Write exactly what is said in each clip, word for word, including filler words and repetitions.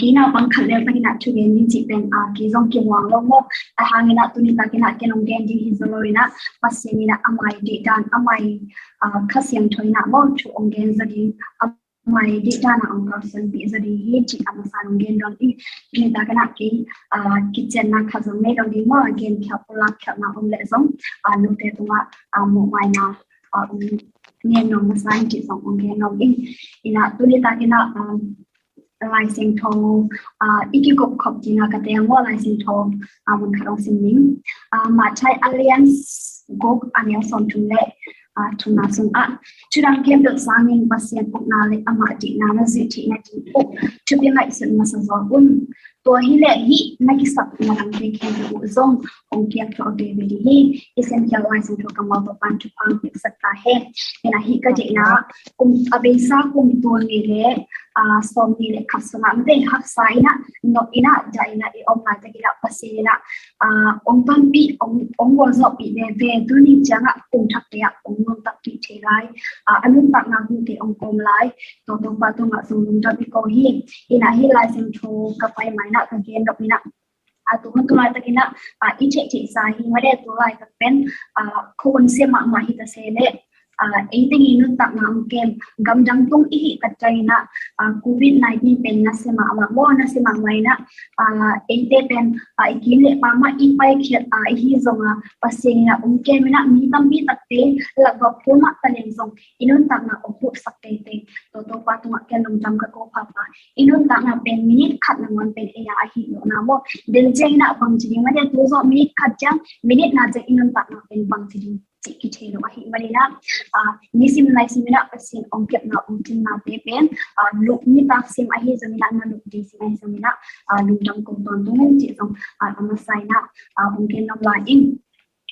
kei na bang khat lel takin ah thugen ding cih pen, ah, kei zong kimuang lo maw. Ahang in ah tuni takin ah ken ong gen ding hi zaw lo in ah, Pasian in ah a mai dih dan, a mai, ah, Kha Siangtho in ah maw thu ong gen zaw ding, a mai dih dan ah ong kalsuanpih zaw ding hi cih a masa in ong gen dong ing. Tuni takin ah kei, ah, kicianna khat zong nei lo ding maw, a gen khial pulak khialhna om leh zong, ah, note tungah, ah, mawhmaina, ah, ong gen nuam masa ing cih zong ong gen nuam ing. In ah tuni takin ah, um, Lai Siangtho, ah, i kikupkhop ding a ka teng maw, Lai Siangtho, ah, mun khat ong sim ning. Ah, Matthai a lian guk a neu sawmthum le, ah, thumna sungah, thu dang khempeuh sangin Pasian ukna le amah dihna na zuih theihna ding uh thupi ngaihsut masa zaw un. Tua hi leh hih na kisapna dangte khempeuh uh zong ong piak thei ve ding hi. I Siangtho Lai Siangtho kammal tawh pan thupha piaksak ta hen. Hi na, hih ka deihna kum, a beisa kum tul nih le, ah, sawmnih le khat sungah mate haksa in ah, nop in ah, dah in ah i om laitak in ah Pasian in ah, ah, ong panpih, ong, ong gualzawhpih veve, tuni ciangah kum thakte ah ong nuntakpih thei lai, ah, a nuntakna hunte ong kawm lai, tua Topa tungah zong lungdam i ko hi. Hi na, hih Lai Siangtho ka pai ma in ah ka gen nop in ah, ah, tu hun tu laitakin ah, ah, i theihtheihsa hi mate, tu laitak pen, ah, khuahun sia mahmah hi ta se leh, ah, ei teng i nuntakna ong kem gamdang tung i hih tak ciangin ah, ah, Covid nineteen pen nasia mahmah maw, nasia mahmah in ah, ah, eite pen, ah, i kim le pam ah i paikhiat, ah, i hi zong a, Pasian in ah ong kem in ah mi tampi takte lakgawp kul mah ta leng zong i nuntakna ong puksak teitei. Tua Topa tungah ken lungdam ka ko pahpah. I nuntakna pen minit khat nangawn pen ei a ahih loh na maw. Den ciangin ah bangci ding mate, tu zawh minit khat ciang, minit na ciang i nuntakna pen bangci ding cih kithei lo ahih manin ah, ah, nisim naisim in ah Pasian ong kepna ong cinnate pen, ah, luk nitak sim ahi zongin ah, na luk ding sim ahi zongin ah, ah, lungdam ko tawntung cih zong, ah, a masa in ah, ah, ong gen nuam lai ing.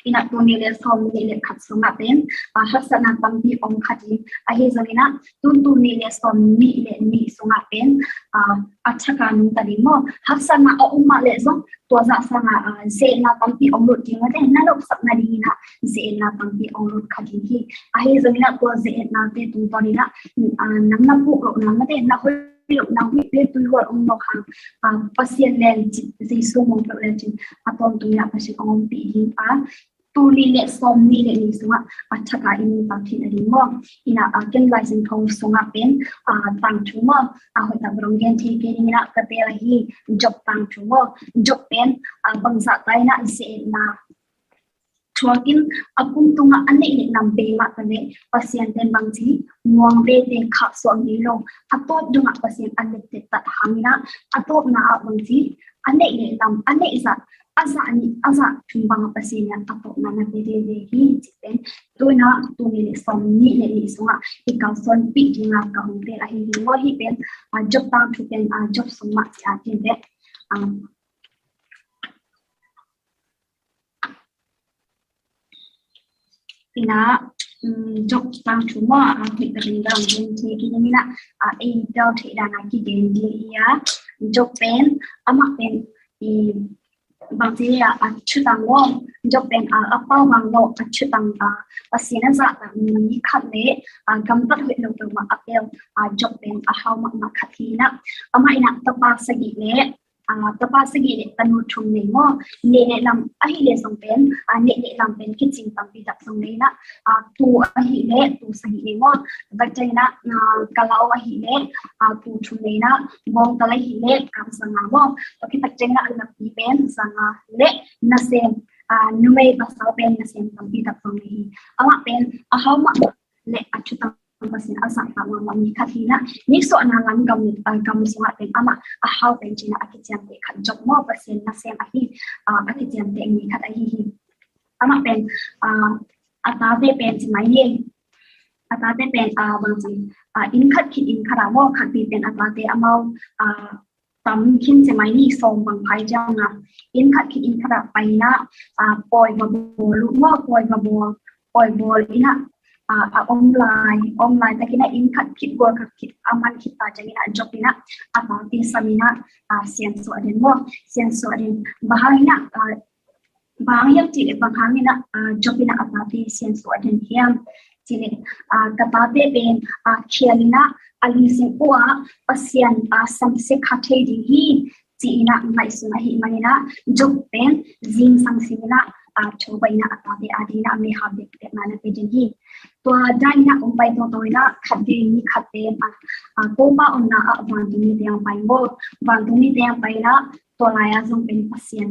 Hi na, tul nih le sawmnih le khat sungah pen, ah, haksatna tampi om kha ding ahi zongin ah, tun tul nih le sawmnih le nih sungah pen, ah, a thak a nungta ding maw. Haksatna a om mah leh zong tua zah sangah, ah, ze-etna tampi ong lut ding mate, na nopsakna ding in ah ze-etna tampi ong lut kha ding hi. Ahi zongin ah tua ze-etnate tungtawn in ah, ah, nang na puk lohna mate, na hoih lohna, huih le tuihual ong nawk hang, ah, Pasian leng cin, Jesu mong peuh leng cin, a tawntung in ah Pasian ong ompih ding a, tul nih le sawmnih le nih sungah a thak a i nuntak theihna ding maw. Hi na, ah, ken Lai Siangtho sungah pen, ah, tangthu maw, ah, hoih tak bang gen thei kei ding in ah ka teel ahi, Job tangthu maw. Job pen, ah, bangzah ta in ah ze-etna thuak in, a kum tungah a neih le lam bei mah ta leh Pasian pen bangci muang veve, khaksuak ngei lo. A tawp dongah Pasian a lette tat hang in ah, a tawpna ah bangci a neih le lam, a neih zah, a zah nih, a zah thum bangah Pasian in a tawpna na pe veve hi cih pen, tu in ah tul nih le sawmnih le nih sungah i kalsuanpih ding a ka hong teel ahi hi maw. Hih pen, ah, Job tangthu pen, ah, Job sung mah ci a, ken pen, ah, Hi na, um, Job tangthu maw, ah, hoih tak in ka gen thei kei ding in ah, ah, ei teel theih dan a kigen ding hi a. Job pen, amah pen, i, bangci a, a thutang maw. Job pen, ah, a pau bang lo a thutang, ah, Pasian a zahtak mi khat le, ah, gamtat hoih lo peuhmah a pel, ah, Job pen a hau mahmah khat hi in ah. Amah in ah tapa sagih le, ah, tapa sagih le tanu thum nei maw. Neih le lam ahih leh zong pen, ah, neih le lam pen kicing tampi tak zong nei in ah, ah, tuu ahih leh tuu sagih nei maw. Tua ciangin ah, ah, kalau ahih leh, ah, tuu thum nei in ah, bawngtal ahih leh, ah, zanga maw. Tua khit tak ciangin ah a napi pen zanga le nasem, ah, numei pasal pen nasem tampi tak zong nei hi. Amah pen a hau mahmah le a thutang Pasian a zahtak mahmah mi khat hi in ah, nisuahna lam gam, ah, gam sungah pen amah a hau pen ci in ah a kiciamteh khat Job maw, Pasian nasem ahi, ah, a kiciamteh mi khat ahi hi. Amah pen, ah, a tate pen ci mai ni. A tate pen, ah, bangci, ah, inn khat khit inn khat ah maw, khatpi pen a tate amau, ah, tam khin ci mai ni, sawm bang phai ciang a, inn khat khit inn khat ah pai in ah, ah, pawi va bawl uh maw, pawi va bawl, pawi bawl in ah, ah, a om lai, om laitak in ah inn khat khit gual khat khit a man khit ta ciangin ah Job in ah a tate sam in ah, ah, siansuah den maw, siansuah den. Bang hang in ah, ah, bang hang hiam cih leh bang hang in ah, ah, Job in ah a tate siansuah den hiam Ci leh, ah, ka tate pen, ah, khial in ah, a lungsim uh ah Pasian, ah, samsia kha thei ding hi, ci in ah ngaihsun ahih manin ah, Job pen zingsang sim in ah, ah, thoba in ah a tate ading in ah meihal bekbek na na pia ding hi. Tua dan in ah hong pai toto in ah khat vei ni khat pen, ah, ah, Topa omna ah vantung mite hong pai maw, vantung mite hong pai in ah, tua lai-ah zong pen Pasian,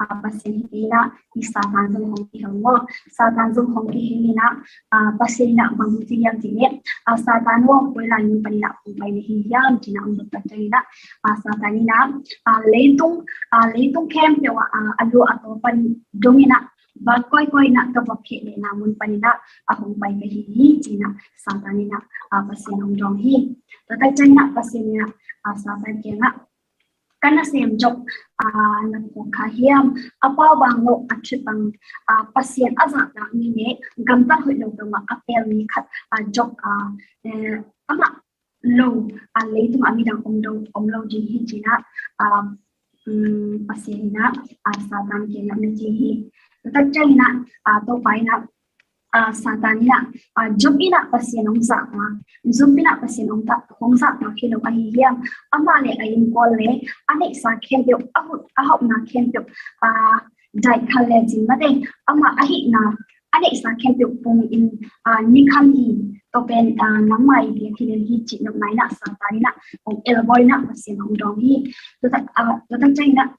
ah, Pasian hi in ah, i Satan zong hong kihel maw. Satan zong hong kihel in ah, ah, Pasian in ah bang ci hiam cih leh, ah, Satan aw, koi lai mun panin ah hong pai na hi hiam ci in ah hong dot tak ciangin ah, ah, Satan in ah, ah, leitung, ah, leitung khempeuh ah, ah, a lu a taw pan dong in ah, va koikoi in ah ka va pheh lehna mun panin ah, ah, hong pai ka hi hi ci in ah Satan in ah, ah, Pasian hong dawng hi. Tua tak ciangin ah Pasian in ah, ah, Satan kiangah, ka nasem Job, ah, na phawk kha hiam? A pau bang lo, a thut bang, ah, Pasian a zahtak mi leh gamtat hoih lo peuhmah a pel mi khat, ah, Job, ah, eh, amah lo, ah, leitung ah midang om lo, om lo ding hi ci in ah, ah, um, Pasian in ah, ah, Satan kiangah na ci hi. Tua tak ciangin ah, ah, Topa in ah, ah, Satan in ah, ah, Job in ah Pasian hong zahtak, Job in ah Pasian hong ta, hong zahtak hi lo ahi hiam? Amah leh a innkuan leh a neihsa khempeuh, a hut, a hauhna khempeuh, ah, daih khal lecin mate, amah ahihna a neihsa khempeuh pung in, ah, ni kham hi. Tua pen, ah, nangmah i biak hi lel hi cih nopna in ah Satan in ah hong elbawl in ah Pasian hong dawng hi. Tua tak, ah, tua tak ciangin ah,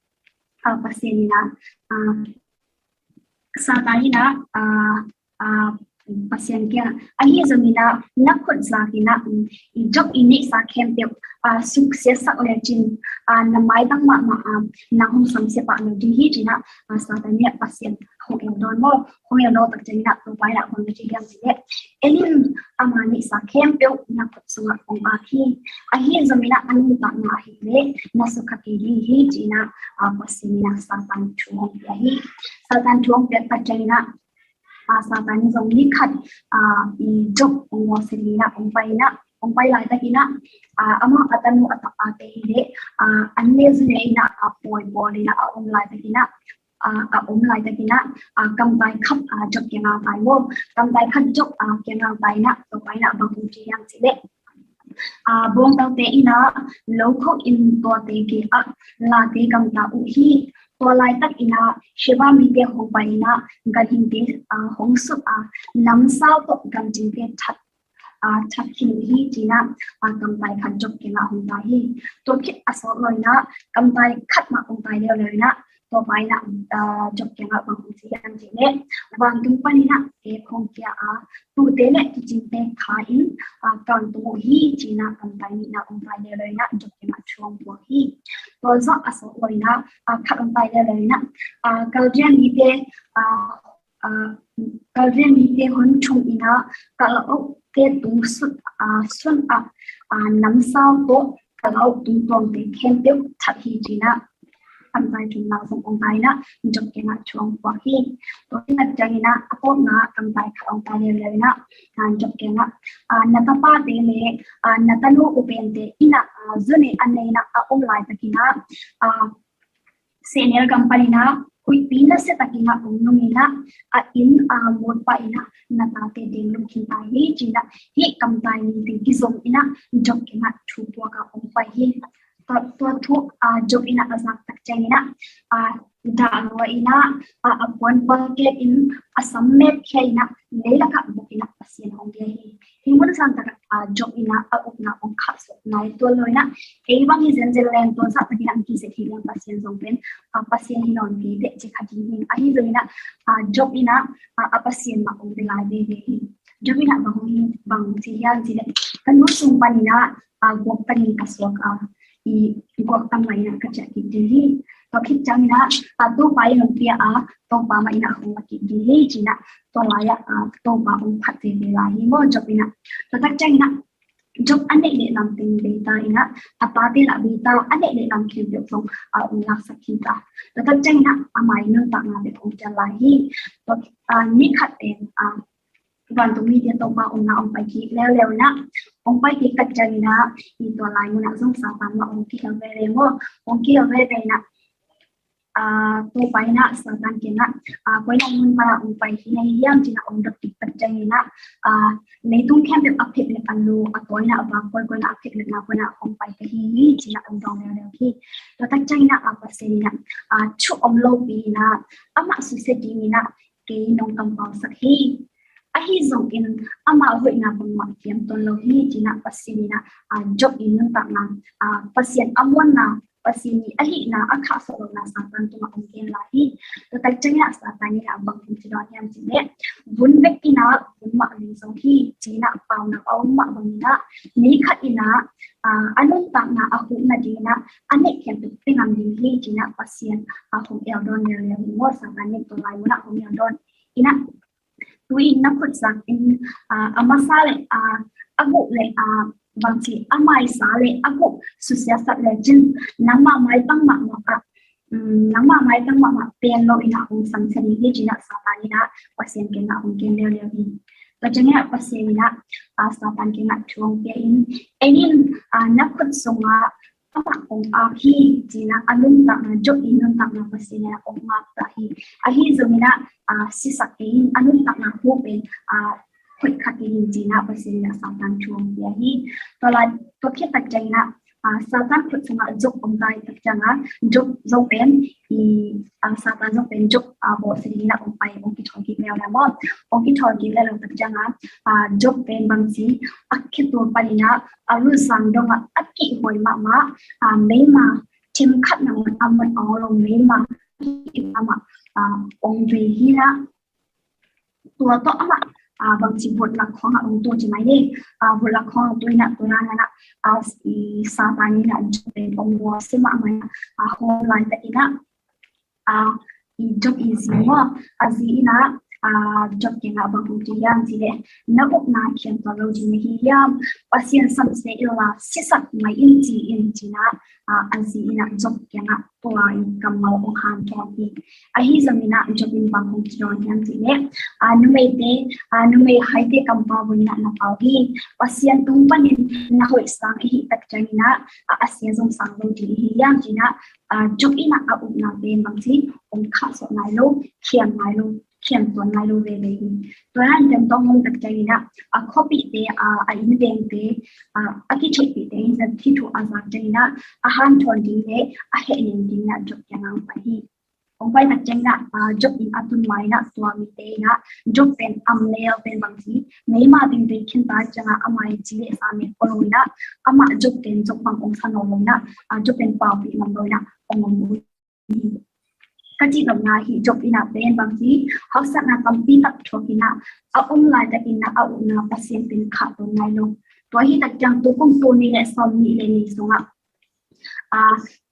ah, Pasian in ah, ah, Satan in ah, ah, ah, Pasian kiangah, ahi zongin ah na khut zak in ah, um, i Job i neihsa khempeuh, ah, suksiatsak lecin, ah, na maitang mahmah, ah, nang hong samsia pah lo ding hi ci in ah, ah, Satan in ah Pasian hong eldawn maw. Hong eldawn tak ciangin ah Topa in ah bang na ci hiam cih leh, en in, ama neihsa khempeuh na khut sungah kong ak hi. Ahi zongin ah a nuntakna ahih leh na sukha kei ding hi ci in ah, ah, Pasian in ah Satan thu hong pia hi. Satan thu hong piak tak ciangin ah, ah, Satan in zong ni khat, ah, i Job hong ngawh sek in ah hong pai in ah, hong pai laitakin ah, ah, amah a tanu a tapate hi leh, ah, an ne zu ne in ah, ah, pawi bawl in ah a om laitakin ah, ah, a om laitakin ah, ah, kamtai khat, ah, Job kiangah pai maw. Kamtai khat Job, ah, kiangah pai in ah, Topa in ah bang hong ci hiam cih leh, ah, bawngtalte in ah lokho in tuate kiangah late gamta uh hi. Tua laitak in ah Sheba mite hong pai in ah ganhingte, ah, hong sut a, namsau tawh gamdingte that, ah, that khin uh hi ci in ah, ah, kamtai khat Job kiangah hong tai hi. Tua khit a sawt lo in ah kamtai khat mah hong tai leuleu in ah, Topa in ah, ah, Job kiangah bang hong ci hiam cih leh, vantung panin ah kek hong kia a, tuute leh tuucingte kha in, ah, ka tung uh hi ci in ah kamtai nihna hong tai leuleu in ah Job kiangah thu hong puak hi. Tua zawh a sawt lo in ah, ah, khat hong tai leuleu in ah, ah, Kaldia mite, ah, ah, Kaldia mite hun thum in ah, kalaohte tung sut, ah, sun ah, ah, namsau tawh kalaoh tungtuangte khempeuh that hi ci in ah, kamtai thumna zong hong tai in ah Job kiangah thu hong puak hi. Tua khit tak ciangin ah a tawpna kamtai khat hong tai leuleu in ah, ah, Job kiangah, ah, na tapate leh, ah, na tanu upente in ah, ah, zu ne an ne in ah a om laitakin ah, ah, sehnel gam panin ah huihpi nasia takin ah hong nung in ah, a inn a mut pah in ah na tate ding lum khin ta hi ci in ah, hih kamtai nite kizom in ah Job kiangah thu puak a hong pai hi. Tua, tua thu, ah, Job in ah a zak tak ciangin ah, ah, dah lua in ah, ah, a puan pal kek in, a sam met khia in ah, leilakah bok in ah Pasian hong bia hi. Hih mun sang takah, ah, Job in ah a upna hong khahsuah nai tuan lo in ah, ei bang hi zenzen leng tua zah takin ah kizet hi leng Pasian zong pen, ah, Pasian hi nawn kei teh ci kha ding hi. Ahi zongin ah, ah, Job in ah, ah, a Pasian mah hong bia lai veve hi. Job in ah bang hong hi, bang ci hiam cih leh, ka nu sung panin ah, ah, guak panin ka suak a, i guak tam lai in ah ka ciah kik ding hi. Tua khit ciangin ah, ah, Topa in hong pia a, Topa mah in ah hong la kik ding hi ci in ah, tua lai-ah, ah, Topa hong phat veve lai hi maw Job in ah. Tua tak ciangin ah Job a neih leh lam teng bei ta in ah, a tate lah bei ta, a neih leh lam khempeuh zong, ah, hong laksak khin ta. Tua tak ciangin ah ama nuntakna bek hong cial lai hi. Tua, ah, ni khat pen, ah, vantung mite Topa omna hong pai kik leuleu in ah, hong pai kik tak ciangin ah, i tua lai mun ah zong Satan mah hong kihel veve maw, hong kihel veve in ah, Topa in ah Satan kiangah, koi na mun pan ah hong pai hi na hi hiam, ci-in ah hong dot kik tak ciangin ah, leitung khempeuh a phep le a lo, a tawi in ah vak koi, koi na a phep le na, koi na hong pai ka hi hi, ci-in ah hong dawng leuleu hi. Tua tak ciangin ah Pasian in ah thu om lopi in ah amah susia dingin ah kei nong kampausak hi. Ahi zongin ama hoihna bangmah kiam tuan lo hi, ci-in ah Pasian in ah, Job i nuntakna, Pasian a muanna, Pasian i ahihna a khahsuah lohna Satan tungah hong gen lai hi. Tua tak ciangin ah Satan in ah bang hong ci dawn hiam cih leh, vun bek in ah vun mah ling zo hi, ci-in ah paunak a om mah bangin ah, ni khat in ah a nuntakna a hup nadingin ah a neih khempeuh pia ngam ding hi, ci-in ah Pasian hong el dawn leuleu hi maw. Satan in tua lai munah hong el dawn in ah, tu-in na khut zak in, a masa le a guh le, bangci a maisa le a guh susia sak lecin, nangmah maitang mahmah ah, nangmah maitang mahmah pen lo in ah hong samsia ding hi, ci-in ah Satan in ah Pasian kiangah hong gen leuleu hi. Tua ciangin ah Pasian in ah Satan kiangah thu hong pia in, en in, na khut sungah amah hong ap hi, ci-in ah a nuntakna, Job i nuntakna Pasian in ah hong ngak ta hi. Ahi zongin ah sisak kei in, a nuntakna hu pen hoih kha kei in, ci-in ah Pasian in ah Satan thu hong pia hi. Tua lai, tua khit tak ciangin ah Satan khut sungah Job om ta hi tak ciangin ah, Job zong pen i, Satan zong pen Job bawlsia dingin ah hong pai, hong kithawi kik leuleu maw. Hong kithawi kik leuleu tak ciangin ah, Job pen bangci a khetul panin ah a lungtang dongah a kihhuai mahmah, meima thim khat nangawn a muan awng lo, meima a kihhuai mahmah hong vei hi in ah, tua tawh amah bangci vot lak khawngah hong tu ci mai ni. Vot lak khawngah tu in ah, tua dan in ah Satan in ah Job pen hong mualsia mahmah in ah, hong lai tak in ah, i Job i zi maw, a zi in ah Job kiangah bang hong ci hiam cih leh, na upna khiam tuan lo ding na hi hiam? Pasian samsia inla sisak mai in ci in, ci-in ah a zi in ah Job kiangah tua in kammal hong hanthawn hi. Ahi zongin ah Job in bang hong ci dawn hiam cih leh, numeite, numei haite kampau bangin ah na pau hi. Pasian tung panin na hoih sang i hih tak ciangin ah a sia zong sang lo ding i hi hiam, ci-in ah Job in ah a upna pen bangci hong khahsuah nai lo, khiam nai lo, khiam tuan nai lo veve hi. Tua in ah tua tawh hong tak ciangin ah a khuapihte, a inn vengte, a kitheihpihte in ah thithu a zak ciangin ah a hanthawn ding le a hehnem dingin ah Job kiangah hong pai hi. Hong pai tak ciangin ah Job in a tun ma in ah tua mite in ah Job pen amnel pen bangci, meima teng vei khin ta ciangin ah ama i ci le sa mek pua lo in ah, amah Job pen Job bang hong sa nawn lo in ah, Job pen paupih ngam lo in ah hong om uh hi. Ka cih nopna hi, Job in ah pen bangci haksatna tampi tak thuak in ah a om laitakin ah a upna Pasian pen khah tuan nai lo. Tua hi tak ciang tu kum tul nih le sawmnih le nih sungah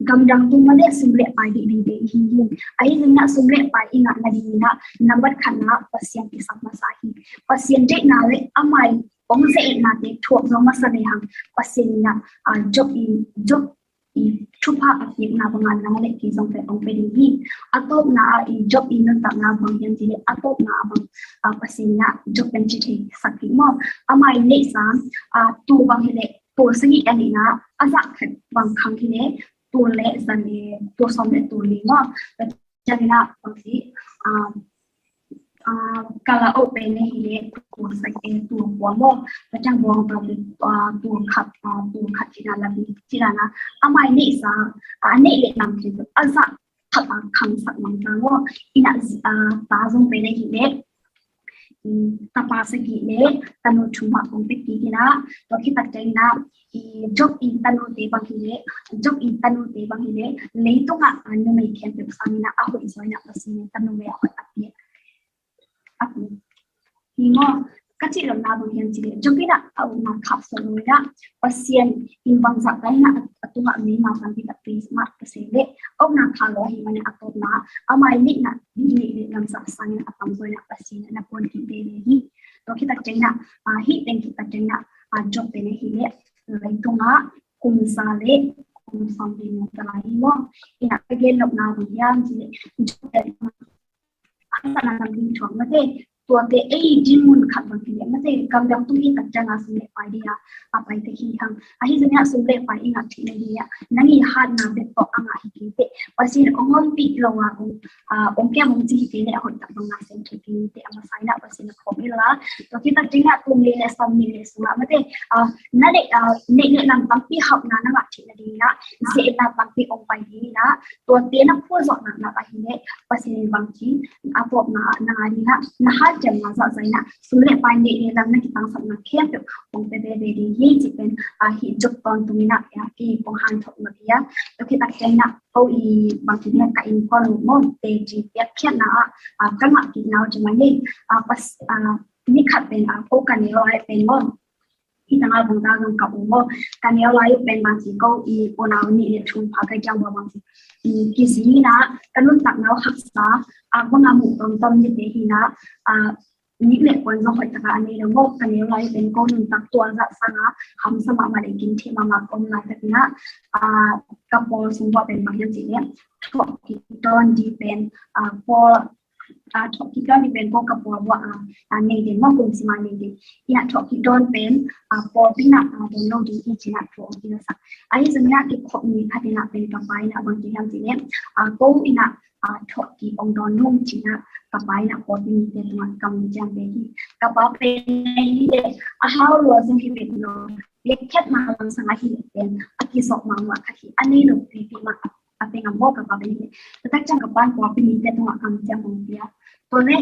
gamdang tung mah le sum le pai ding ding hi hi. Ahi zongin ah sum le pai i ngah nadingin ah nambat khatna Pasian kisap masa hi. Pasian deihna le ama i hong ze-etnate thuak zo masa lehang Pasian in ah Job i, Job i thupha a piakna bangin nang le kei zong pen hong pia ding hi. A tawpna ah i Job i nuntakna bang hiam cih leh, a tawpna ah bang, Pasian in ah Job pen ci thei sak hi maw. Ama i neihsa, tul bang hi leh tul sagih a neihna, a zah khat bang khang hi leh tul le zan le tul sawm le tul li maw. Tua ciangin ah bangci, kala oh pen hi leh tul sagih, tul kua maw. Tua ciang bawng tua tul khat, tul khat cih dan la, cih dan a, ama i neihsa, a neih le nam cih a zah khat a khangsak mangkang maw. In ah ta zong pen hi leh tapa sagih le tanu thum ah hong pia kik in ah, tua khit tak ciangin ah i Job i tanute bang hi leh, Job i tanute bang hi leh leitungah numei khempeuh sangin ah a hoih zaw in ah Pasian in tanu le a hoih a pia, a pia hi maw. Ka cih lohna bang hiam cih leh, Job in ah a upna khah suak lo in ah Pasian in bangzah ta in ah a tungah meima tampi tak pia mah ka sei leh, a upna khah lo ahih manin a tawpna, ama i neihna, neih le nam zah sangin a tamzaw in ah Pasian in ah na puan kik veve hi. Tua khit tak ciangin ah, hih teng khit tak ciangin ah Job pen hi leh leitungah kum za le kum sawm le nih ka la hi maw. In ah ka gen nopna bang hiam cih leh, Job pen haksatna tampi thuak mah te, tuate ei dinmun khat bang hi leh, mate, gamdang tung i tak ciang a sum le pai ding a, a pai te hi hang. Ahi zongin a sum le pai i ngah theihna ding a, nang i hatna bek tawh a ngah hi kei teh, Pasian hong ompih lo a, hong, a, hong kem hong ci hi kei leh a hoih tak bang ngah sem thei kei teh, a masa in a Pasian a khawm hi lo a. Tua khit tak ciang a kum li le sawmnih le sung a, mate, a, na neih, a, neih le lam tampi hauhna na ngah theihna ding in a, zeetna tampi hong pai ding in a, tuate na phulzawh naknak ahi leh Pasian in bangci a tawpna ah na ngah ding in a, na hanciamna zahzah in a, sum le pai, neih le lam, na kitangsapna khempeuh hong pia veve ding hi cih pen, a, hih Job tawntung in a, a, kei kong hanthawn mah hi a. Tua khit tak ciang in a, ko i bangci in a, ka innkuan uh maw, te ci piakkhiatna ah, a, ka ngah kikna uh ci mah hi. A, pas, a, ni khat pen, a, ko ka neu lai pen maw, hih tangah bang ta zong ka um maw, ka neu lai uh pen bangci ko i unau nih le thum pha ka ciang bang bangci, i, kizing in a, ka nuntakna uh haksa, a, bang a muh tawmtawm ni te hi in a, a, nik le puan zong hoih tak a a nei lo maw, ka neu lai uh pen ko nuntak tualzah sang a hamsa mahmah le ginthei mahmah ka om laitak in a, a, ka pawl sung uah pen bang hiam cih leh, thawhkik dawn ding pen, a, pawl, a, thawhkik dawn ding pen ko ka pawl uah, a, a, nei den maw, kum sim a nei den. In a thawhkik dawn pen, a, pawlpi in a, a, dawn lo ding hi ci in a thu hong kisa. Ahi zongin a kikhop ni khat in a pen ka pa in a bang ci hiam cih leh, a, ko in a, a, thawhkik hong dawn nung ci in a ka pa in a pawlpi mite tungah kam ciang ve hi. Ka pa pen hi leh a hau lua zong hi bek lo, biakpiakna langsang ahi leh pen a kizawh mahmah khat hi. A nei lo pipi mah a pe ngam maw ka pa pen hi. Tua tak ciang ka pa'n pawlpi mite tungah kam ciang hong pia. Tua leh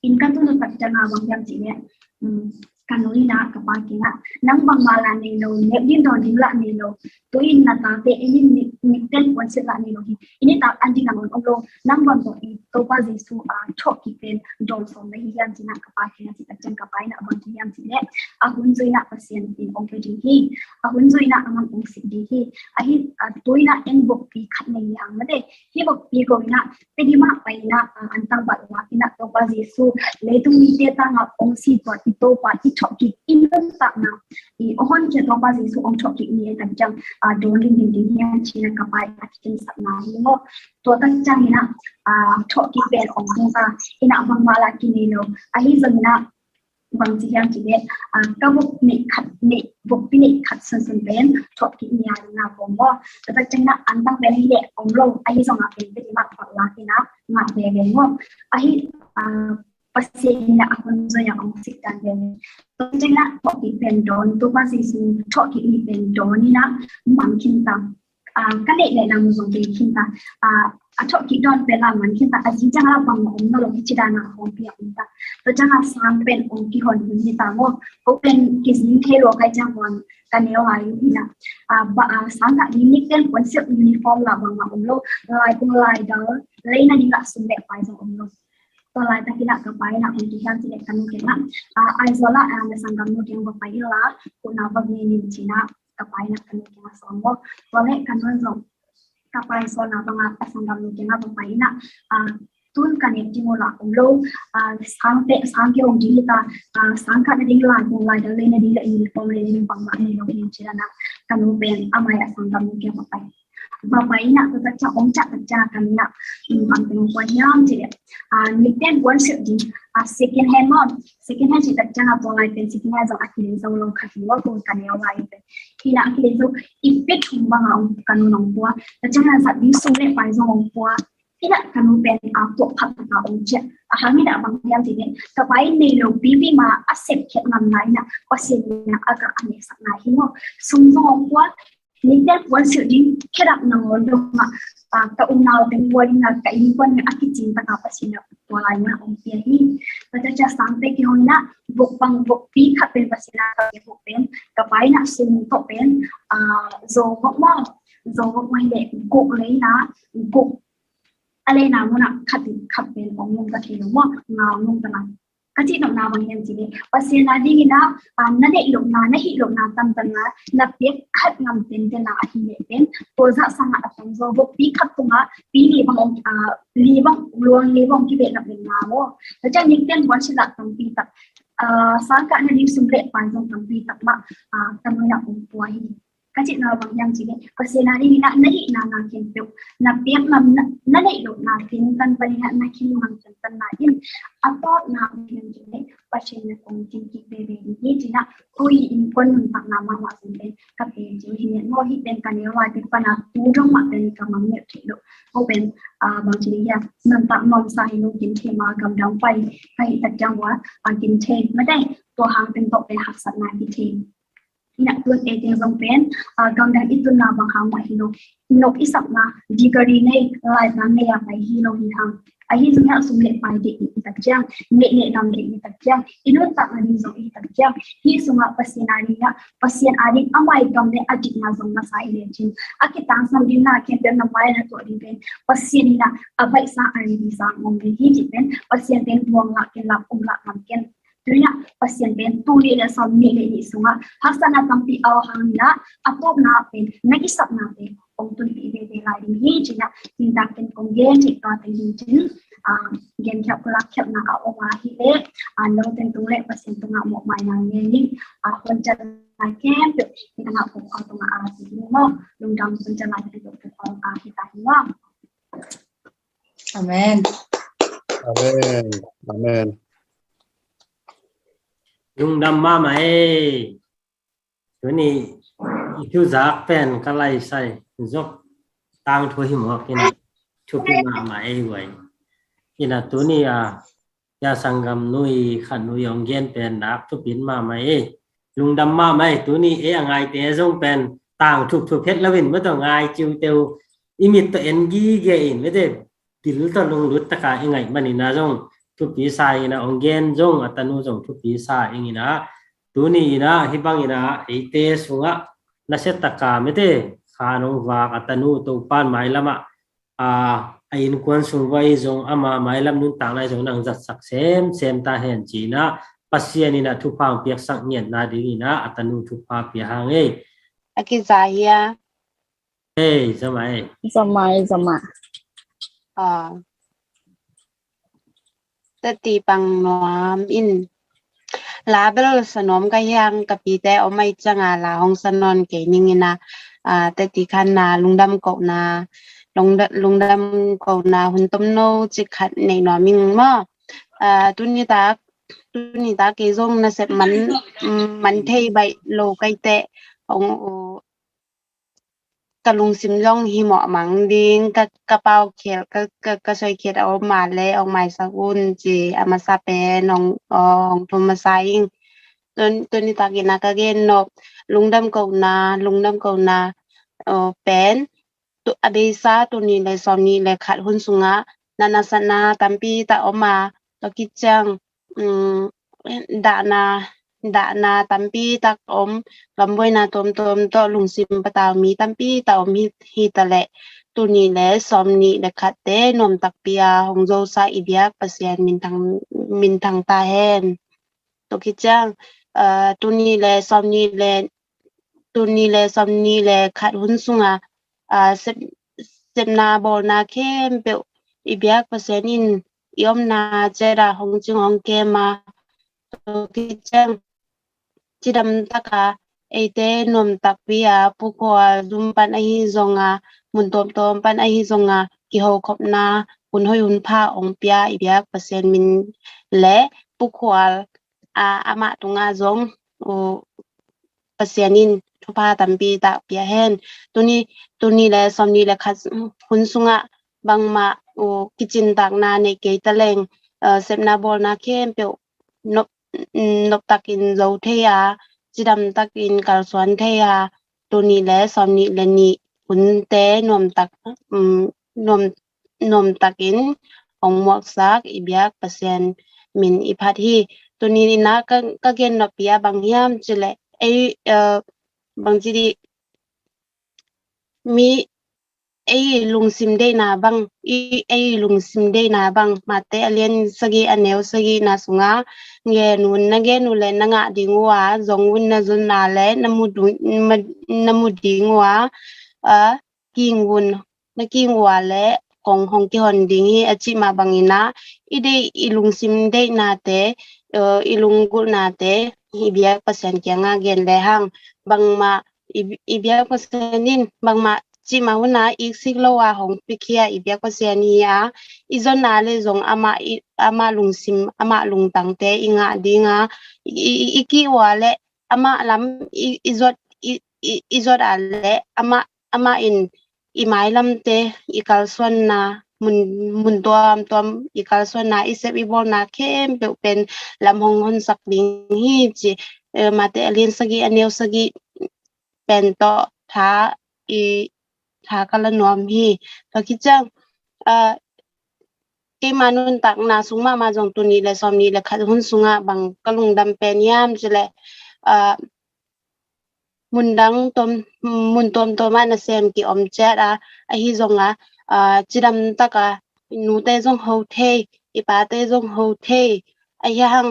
inn ka tun uh tak ciang a bang hiam cih leh, um, ka nu in a ka pa kiangah, nang bangmah lah nei lo, nep ding dawn ding lah nei lo, tu-in na tate en in, nik, nikten puansilh lah nei lo hi. I nitak an ding nangawn om lo, nang bang tawh i Topa Jesu, a, thawhkik pen dawn sawm na hi hiam ci in a ka pa kiangah cih tak ciang ka pa in a bang ci hiam cih leh, a hun zui in a Pasian in hong pia ding hi. A hun zui in a amah'n hong sik ding hi. Ahi, a, tu-in a eng vokpi khat nei hi hang mate. Hih vokpi go in a, Tedim ah pai in a, a, antang bat lak in a Topa Jesu leitung mite tangah hong si tuan i Topa i thawhkik i nuntakna, i hong honkhia Topa Jesu hong thawhkik ni tak ciang, a, dawn limlim ding hi hang ci in a ka pa i a kikensakna hi maw. Tua tak ciang in a, a, thawhkik pen hong tung ta in a bangmah lah kinei lo. Ahi zongin a bang ci hiam cih leh, a, ka vok neih khat, neih, vokpi neih khat sunsun pen thawhkik ni a ding a bawm maw. Tua tak ciang in a antang pen hi leh om lo, ahi zong a pen Tedim ah bat lak in a ngah veve maw. Ahi, a, Pasian in a hun zui a hong sik dan veve. Tua tak ciang in a thawhkik pen dawn, Topa Jesu thawhkik ni pen dawn in a man khin ta. A, ka neih le lam zong bei khin ta. A, a thawhkik dawn pen lah man khin ta. A zi ciang lah bangmah om nawn lo hi ci dan a hong pia om ta. Tua ciang a sang pen hong kihon hun hi ta maw. Ko pen kizing thei lo ka hih ciang hon ka neu lai uh hi in a. A, ba, a, sang kah ding nikten puansilh uniform lah bangmah om lo. Laibung laidal, leina ding lah sum le pai zong om lo. Tua laitak in a ka pa in a hong ci hiam cih leh ka nu kiangah, a, Aizawl ah, a, na sanggamnu kiang va pai in la, khutna va ngen in ci in a ka pa in a ka nu kiangah sawl maw. Tua leh ka nu in zong ka pa in sawlna bang a ka sanggamnu kiangah va pai in a, a, tu-in ka nep ding uh lah om lo, a, sang te, sang kihong ding hi ta, a, sang kah nading laibung laidal leina ding le uniform leina ding bangmah nei lo hi ci in a ka nu pen amah i a sanggamnu kiang va pai. Va pai in a, tua tak ciang hong ciah tak ciang a ka nu in a, um, bang teng hong pua hiam cih leh, a, nikten puansilh ding, a, second hand maw, second hand cih tak ciang a tua lai pen second hand zong a kilei zo lo khat hi maw, ko ka neu lai pen. Hi in a a kilei zo, i pia thum bang a hong ka nu in hong pua. Tua ciang a zat ding sum le pai zong hong pua. Hi in a ka nu pen a puak phat tak a hong ciah. A hang in a bang hiam cih leh, ka pa in nei lo pipi mah a sepkhiat ngamna in a Pasian in a a gah a neksakna hi maw. Sum zong hong pua, nikten puansilh ding, khedap nangawn dong ah, a, ka umna uh teng pua ding a ka innkuan in a kicing tak a Pasian in a tua lai in a hong pia hi. Tua ciang sang te kihong in a vok bang vokpi khat pen Pasian in a ka pia vok pen ka pa in a sum tawh pen, a, zo vok maw, zo vok maw hi leh guk lei in a, guk a leina mun ah khat in khat pen hong nung ta thei lo maw, nga hong nung ta na. Ka cih nopna bang hiam cih leh, Pasian a ding in a, a, na neih lohna, na hih lohna tamtam a, na piak khat ngam tenten a ahi leh pen, tua zah sang a a tam zaw vokpi khat tung a, pi li bang, a, li bang, luang li bang kibehlap leng na maw. Tua ciang nikten puansilh lah tampi tak, a, sang kah nading sum le pai zong tampi tak mah, a, ka nu in a hong pua hi. Ka cihna bang hiam cih leh Pasian a dingin ah na hihna na khempeuh, na piakna, na, na neih lohna kintan panin ah na khin mangtantanna in a tawpna bang hiam cih leh Pasian na kong kin kik veve ding hi ci-in ah, tu-in innkuan nuntakna mahmah sung pen ka pen ci hi. Hi ngiat maw, hih pen ka neu a ding pan a tu dong mah pen ka mangngilh theih loh. Ko pen, ah, bang ci ding hiam, nuntak nuamsa hi lo, kin thei ma, gamdang pai ka hih tak ciang ua, ah, kin thei. Mate, tua hang pen tawh pen haksatna kithei. Ina tuate zong pen, ah, gamdang i tunna bang hang mah hi lo. Nop i sakna, degree nei, laitang nei a pai hi lo hi hang. Ahi zongin ah sum le pai deih i tak ciang, neih le lam deih i tak ciang, i nuntakna ding zong i tak ciang, hih sungah Pasian a dingin ah, Pasian a ding a maigam le a dikna zong masa i lecin, a kitangsam ding na khempeuh na mai na tuah ding pen Pasian in ah a baihsa a ready sa ngom ding hi cih pen, Pasian pen buang lah ken, lam um lah ngam ken. Tu-in ah Pasian pen tul nih le sawmnih le nih sungah haksatna tampi a aw hangin ah, a tawpna pen na kisapna pen hong tunpih veve lai ding hi ci-in ah, tua tak pen kong gen theih tua teng hi cin, ah, gen khiap, lak khiapna a om a hih leh, ah, no teng tung le Pasian tungah mawhmaina ngen ning, ah, hunciat lai khempeuh hih tangah pawlkhaw tungah a si ding maw, lungdam, hunciat lai khempeuh pawlkhaw tungah hi ta hi maw. Amen. Amen. Amen. Lungdam mahmah ei. Tuni i thuzak pen ka laisai zok tangthu hi mawk ina, thupi mahmah ei guai. Ina tuni a, ya sanggam nui khat nui ong gen pen nak thupi mahmah ei. Lungdam mahmah ei, tuni ei a ngaite zong pen tangthu thupi het lo in, mate, ngai ciu teu, i mit tawh en gige in, mate, pil tawh lunglut taka i ngaih manin ah zong thupi sa ina, ong gen zong a tanu zong thupi sa ing ina, tuni ina hih bang ina eite sungah nasia taka, mate, kha nong vak a tanu Topan mailamah, a, a innkuan sung vai zong ama mailam nuntakna zong nang zatsak semsem ta hen ci-in ah, Pasian in ah thupha piaksak ngiatna dingin ah a tanu thupha pia hang ei. A kiza hia? Ei, zama ei. Zama ei, zama. Ah. Tati pang nuam in. La bel sa nuam ka hi hang, ka pite om ahih ciangin la hong sa nawn kei ning ina, ah, tati khan na lungdam kohna, lungda-, lungdam kohna hun tomno cik khat nei nuam ing maw. Ah, tuni tak, tuni tak kei zong nasep man, mm, man thei baih lo ka hih teh, ong, ka lungsim zong hi mawh mang ding, ka, ka pau khial, ka, ka, ka soi khiat a om mah leh ong maisak un ci, a masa pen ong, ong thum masa ing. Tun, tuni tak ina ka gen nop, lungdam kohna, lungdam kohna, aw, pen, tu, a beisa tul nih le sawm nih le khat hun sungah na nasepna tampi tak om a, tua khit ciang, um, dahna, dahna tampi tak om, gambuaina tuamtuam tawh lungsim patau mi tampi tak om hi, hi ta leh, tul nih le sawm nih le khatte nuam takpi a hong zosa i biak Pasian minthang, minthang ta hen. Tua khit ciang, ah, tul nih le sawm nih le, tul nih le sawm nih le khat hun sungah, ah, sep, sepna bawlna khempeuh i biak Pasian in i omna ciat ah hong cing hong kem a, tua khit ciang cidam taka eite nuam takpi a, pukhual zum pan ahi zong a, mun tuamtuam pan ahi zong a, kihokhopna hun hoih hun pha ong pia i biak Pasian min le pukhual, a, amah tungah zong, u, Pasian in thupha tampi tak pia hen. Tul nih, tul nih le sawm nih le khat hun sungah bangmah, u, kicintakna nei kei ta leng, a, sepna bawlna khempeuh nop, nop takin zo thei a, cidam takin kalsuan thei a, tul nih le sawm nih le nih hunte nuam tak, um, nuam, nuam takin hong muaksak i biak Pasian min i phat hi. Tuni ina ka, ka gen nop pi a bang hiam cih leh, ei, eh, bang ci dih, mi, ei lungsim deihna bang, i, ei lungsim deihna bang, Mate a lian sagih a neu sagihna sungah gen un, na gen uh leh na ngah ding uh a, zong un, na zonna leh na mu ding, na mu ding uh a, a, king un, na king uh a leh kong hong kihon ding hi a cih mah bangin ah, i deih, i lungsim deihnate, eh, i lunggulhnate i biak Pasian kiangah gen lehang, bangmah i, i biak Pasian in bangmah cih mah hun a iksik lo a hong pikhia i biak Pasian hi a, i zonna le zong amah, i, amah lungsim, amah lungtangte i ngah ding a, i, i, i kih ua le amah lam i, i zot, i, i, i zot a le amah, amah in i mailamte, i kalsuanna, mun, mun tuamtuam i kalsuanna, i sep i bawlna khempeuh pen lam hong honsak ding hi ci, eh, Mate a lian sagih a neu sagih pen tawh tha i tha ka la nuam hi. Tua khit ciang, ah, keima nuntakna sung mahmah zong tuni le sawmnih le khat hun sungah bang ka lungdam pen hiam cih leh, ah, mun dang tuam, mun tuamtuam ah nasem ki om ciat a, ahi zong a, ah, cidam tak a, nute zong ho thei, i pate zong ho thei, ahi hang,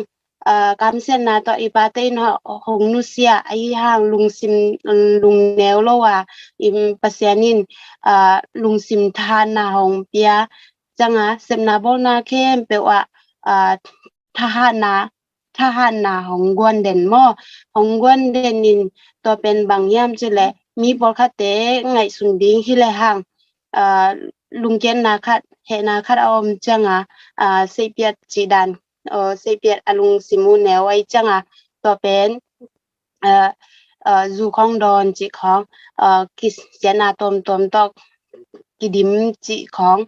ah, kamsiatna tawh i pate in ho, hong nusia, ahi hang lungsim, lungneu lo a, i Pasian in, ah, lungsim thahatna hong pia, ciang a, sepna bawlna khempeuh ah, ah, thahatna, thahatna hong guan den maw, hong guan den in tua pen bang hiam cih leh mi pawlkhatte ngaihsun ding hi le hang, ah, lungkiatna khat, hehna khat a om ciang a, ah, seipiat cih dan, ah, seipiat a lungsim uh neu ahi ciang a, tua pen, ah, ah, zu khawng dawn cih khawng, ah, kisiatna tuamtuam tawh kidim cih khawng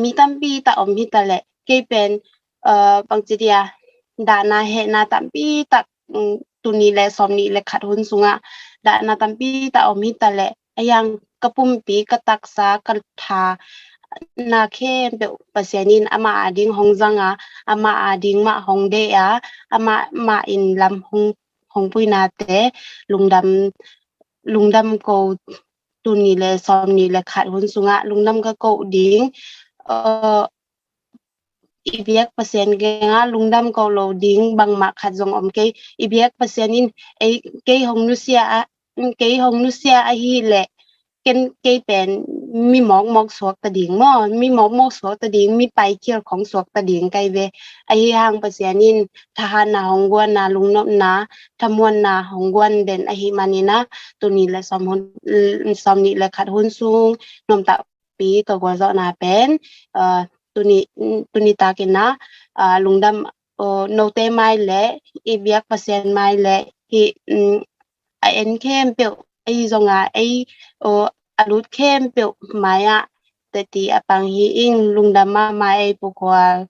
mi tampi tak om hi ta leh, kei pen, ah, bangci dia, dahna hehna tampi tak, mm, tuni le sawmnih le khat hun sungah dahna tampi tak om hi ta leh, ahi hang ka pumpi, ka taksa, ka thana khempeuh Pasian in amah ading hong zang a, amah ading mah hong deih a, amah, amah in lam hong, hong puinate lungdam, lungdam ko, tuni le sawmnih le khat hun sungah lungdam ka ko ding, ah, i biak Pasian kiangah lungdam ko lo ding bangmah khat zong om kei. I biak Pasian in ei, kei hong nusia a, kei hong nusia ahi leh ken, kei pen mi mawkmawk suak ta ding maw, mi mawkmawk suak ta ding, mi paikhial khong suak ta ding kai ve. Ahi hang Pasian in thahatna hong guanna, lungnopna, thamuanna hong guan den ahi manin a, tuni le sawm hun, sawmnih le khat hun sung nuamtak pi ka gualzawhna pen, ah, tuni, tuni takin a, ah, lungdam, oh, note mai le i biak Pasian mai le hi, mm, a en khempeuh, ei zong a, ei, oh, a lut khempeuh mai ah teti a pang hi ing. Lungdam mahmah ei Pu Khual.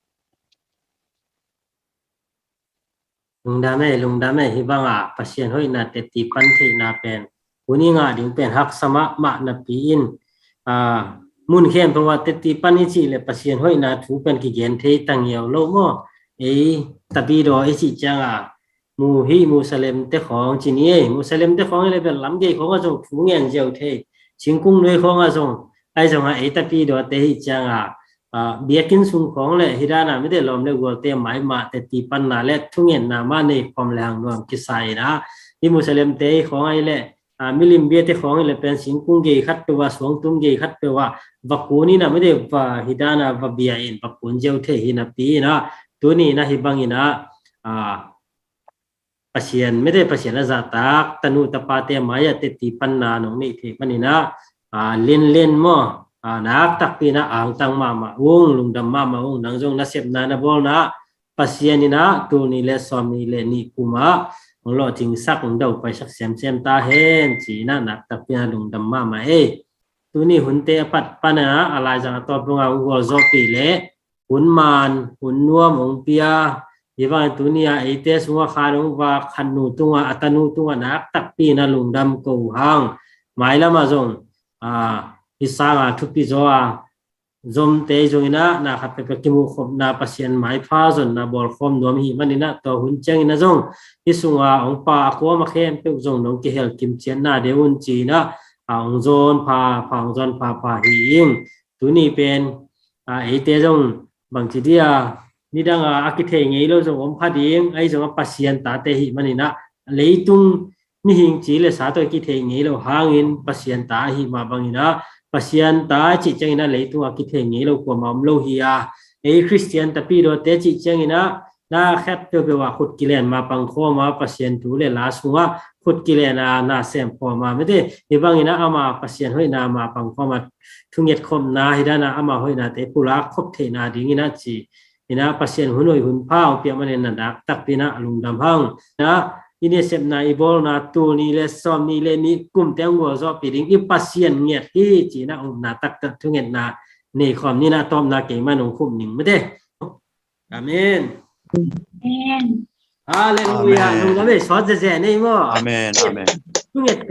Lungdam ei, lungdam ei, hih bang a Pasian hoihna teti pan theihna pen hun i ngah ding pen haksa mahmah napi in, ah, mun khempeuh ah teti pan i cih leh Pasian hoihna thu pen kigen thei ta ngiau lo maw? Ei Tapidaw i cih ciang a, mu hih Musalemte khawng ci ni ei, Musalemte khawng i leh bel lam gei khawng ah zong thu ngen ziau thei, singkung nuai khawng ah zong, ahi zong a ei Tapidawte hih ciang a, ah, biakinn sung khawng le hih dan a mite lawm le gualte maimah teti panna le thungetna mah nei khawm le hang nuam kisa in a, hih Musalemte khawng ahi leh, ah, milim biate khawng ahi leh pen singkung gei khat peuh ah, suangtum gei khat peuh ah va kun in a mite va hih dan a va bia in va kun ziau thei hi napi in a, tuni in a hih bang in a, ah, Pasian, mite Pasian a zahtak tanu tapate mai ah teti panna nong neih theih manin a, ah, lenlen maw, ah, naktakpi in a angtang mahmah ung, lungdam mahmah ung. Nang zong na sepna na bawlna Pasian in a tul nih le sawmnih le nih kum ah hong lawhcingsak, hong daupaisak semsem ta hen ci in a naktakpi in a lungdam mahmah ei. Tuni hunte a pat pan a, a laizang a tawp dong a hong gualzawhpih leh hun man, hun nuam hong pia, hih bang tuni a eite sungah khan hong vak khannu tungah, a tanu tungah naktakpi in a lungdam ko uh hang. Mailam ah zong, ah, hih sang a thupi zaw a zomte zong in a, na khat peuhpeuh kimuhkhopna, Pasian maipha zonna bawlkhawm nuam hih manin a, tua hun ciangin a zong hih sung a hong pa a kuama khempeuh zong nong kihel kim ciatna deuh un ci in a, a hong zawn phapha, hong zawn phapha hi ing. Tuni pen, ah, eite zong bangci dia, nidang a a kithei ngei lo zong om kha ding, ahi zong a Pasian tate hih manin a, leitung mihing ci le sa tawh kithei ngei lo hangin Pasian ta ahih mah bangin a, Pasian ta cih ciangin a leitung a kithei ngei lo kuamah om lo hi a, ei Khristian Tapidawte cih ciangin a, na khat peuhpeuh ah khut kilen ma pangkhawm a, Pasian thu le la sungah khut kilen a na sem khawm a, mite, hi bangin a ama Pasian hoihna ma pang khawm a, thunget khopna hi dan a ama hoihnate pulak khop theihna dingin a ci. Hi na Pasian hun hoih hun pha hong pia manin na dak takpi na lungdam hang. Na i nasepna i bawlna tul ni le sawm ni le ni kum teng gual zawhpih ding i Pasian ngiat hi ci na upna taktak thungetna nei khawm ni na tawpna kei man hong khup ning mite. Amen. Amen. Halleluia. Amen. Lungdam ei sawt zeze nei maw? Amen. Amen. Thunget